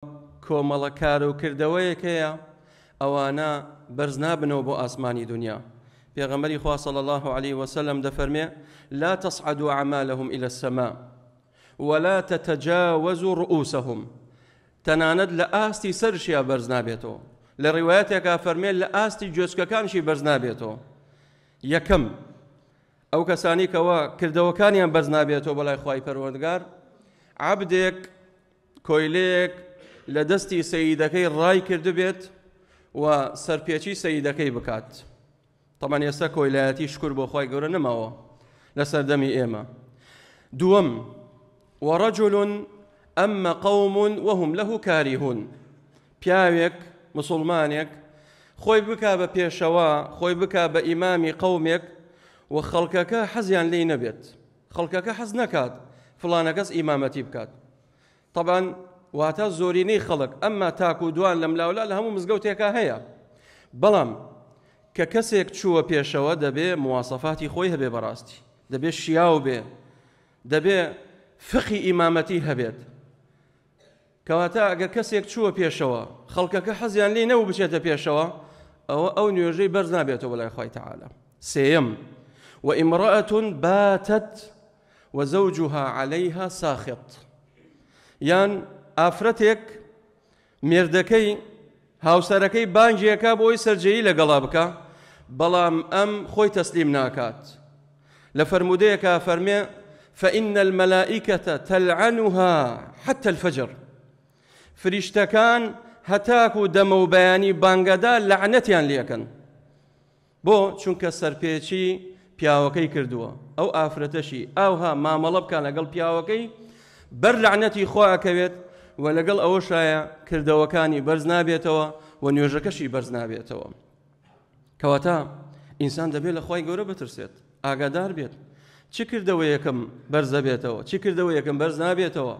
کۆمەڵە کار و کردەوەیەک هەیە ئەوانە بەرز نابنەوە بۆ ئاسمانی دنیا. پێغەمبەری خوا صلی الله علیه وسلم دەفەرمێ لا تصعد اعمالهم الى السماء ولا تتجاوز رؤوسهم، تەنانەت لە ئاستی سەرشیا بەرز نابێتەوە. لە ڕیوایەتێکا فەرمێ لە ئاستی گوێچکەکانشی بەرز نابێتەوە. یەکەم ئەو کەسانی کەوا کردەوەکانیان بەرز نابێتەوە بەلای خوای پەروەردگار، عەبدێک کۆیلەیەک لە دەستی سەیدەکەی ڕای کردبێت و سەرپێچی سەیدەکەی بکات. تەمان ئێستا کۆیلایەتی شکر بۆ خوای گەورە نەماوە لە سەردەمی ئێمە. دووەم، وەڕەجل ئەمە قوم وهم له کاریهون، پیاوێک مسلمانێک خۆی بکا بە پێشەوە، خۆی بکا بە ئیمامی قەومێک و خەڵکەکە حەزیان لێی نەبێت، خەڵکەکە حەز نەکات فڵانەکەس ئیمامەتی بکات. طبعا واتە زۆرینەی خەڵک، ئەمما تاک و دوان لەم لاولا لە هەموو مزگەوتێکا هەیە، بەڵام کە کەسێک چووە پێشەوە دەبێ مواسەفاتی خۆی هەبێ، بەڕاستی دەبێ شیاو بێ، دەبێ فقی ئیمامەتی هەبێت. کەواتە ئەگەر کەسێک چووە پێشەوە خەڵکەکە حەزیان لێی نەبوو بچێتە پێشەوە، ئەوە ئەو نوێژەی بەرز نابێتەوە بەلای خوای تەعالا. سێیەم، وئیمرأة باتت وزوجها عليها ساخط، یان ئافرەتێک مێردەکەی هاوسەرەکەی بانگێکە بۆ ئەوی سەرجێیی لەگەڵا بکە، بەڵام ئەم خۆی تەسلیم ناکات. لە فەرموودەیەکا فەرمێ فإن الملائكة تلعنها حتى الفجر، فریشتەکان هەتاکو دەمە و بەیانی بانگەدا لەعنەتیان لێکەن. بۆ؟ چونکە سەرپێچی پیاوەکەی کردووە. ئەو ئافرەتەشی ئاوها مامەڵە بکان لەگەڵ پیاوەکەی بەر لەعنەتی خوا ئەکەوێت و لەگەڵ ئەوەشایە کردەوەکانی بەرز نابێتەوە و نوێژەکەشی بەرز نابێتەوە. کەواتە ئینسان دەبێت لە خوای گەورە بترسێت، ئاگادار بێت چ کردەوەیەکم بەرز دەبێتەوە، چ کردەوەیەکم بەرز نابێتەوە.